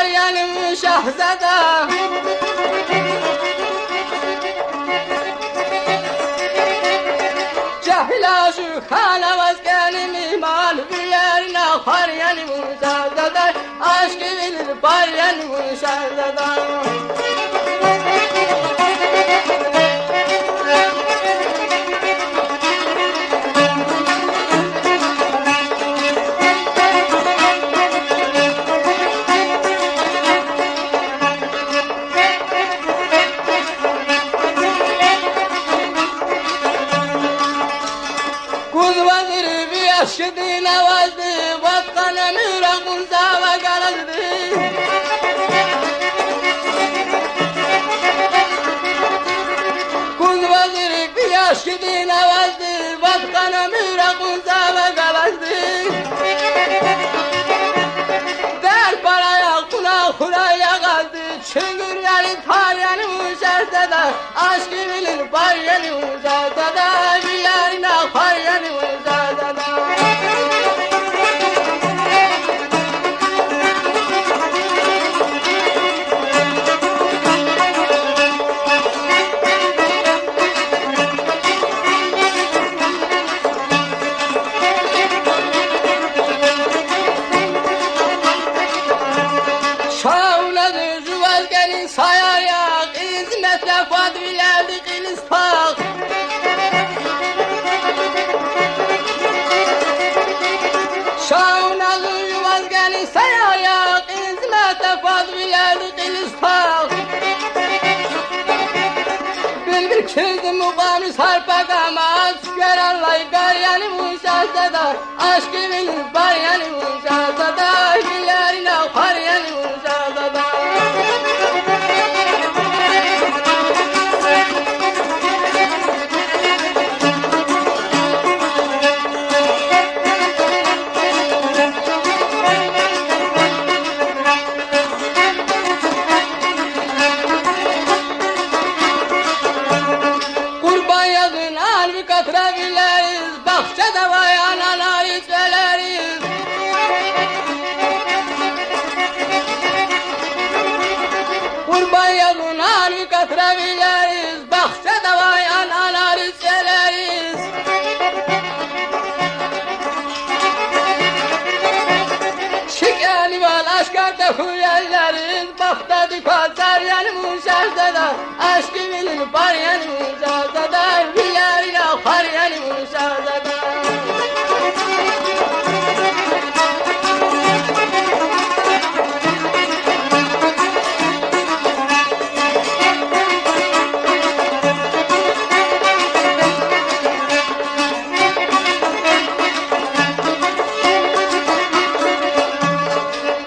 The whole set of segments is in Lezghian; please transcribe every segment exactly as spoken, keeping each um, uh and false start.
Яни вун, шагьзада. Жегьил ашукь хьана ваз кӀани мегьман, вилерин ахвар яни вун, шагьзада. Ашкъивилин пар яни вун, шагьзада. Кузвайди ви ашкъидин авазди, вад къан уьмуьр акъудзава галазди. Кузвайди ви ашкъидин авазди, вад къан уьмуьр акъудзава галазди. Дерт пара яхъ кьуна хура ягъазди, чуьнгуьрерин тар яни вун, шагьзада. Ашкъивилин пар яни вун, шагьзада, вилерин ахвар яни вун, шагьзада. Шагьназ жуваз кӀани саяр яхъ, изметда фад вилерди кьилиз пагъ. Шагьназ жуваз кӀани саяр яхъ, изметда фад вилерди кьилиз пагъ. Билбил кхьизва мукьвани сарпагамаз, чуькверан лагьай гар яни вун, шагьзада. Ашкъивилин пар яни вун, шагьзада, вилерин ахвар яни вун, шагьзада. Къурбан я зун ана ви катра вилериз, бахчада авай ананар цӀвелериз. Къурбан я зун ана ви катра вилериз, бахчада авай ананар цӀвелериз. ШикӀенвал ашкар тахьуй эллериз, бахтадик кваз зар яни вун, шагьзада. Ашкъивилин пар яни вун, шагьзада, вилерин ахвар яни вун, шагьзада.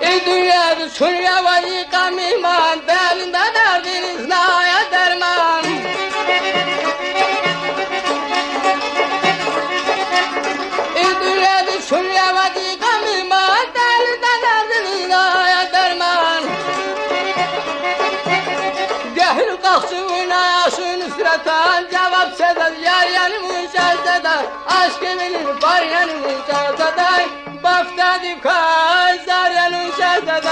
И дуьньяда чун я ваз йикъа мегьман, дердиз, дердиз ая дарман. И дуьньяда чун я ваз йикъа мегьман, дердиз, дердиз ая дарман. Гегьил къахчуна ашукь нусратан, жаваб це заз, яр яни вун, шагьзада. Ашкъивилин пар яни вун, шагьзада, бахтадик кваз зар яни вун, шагьзада.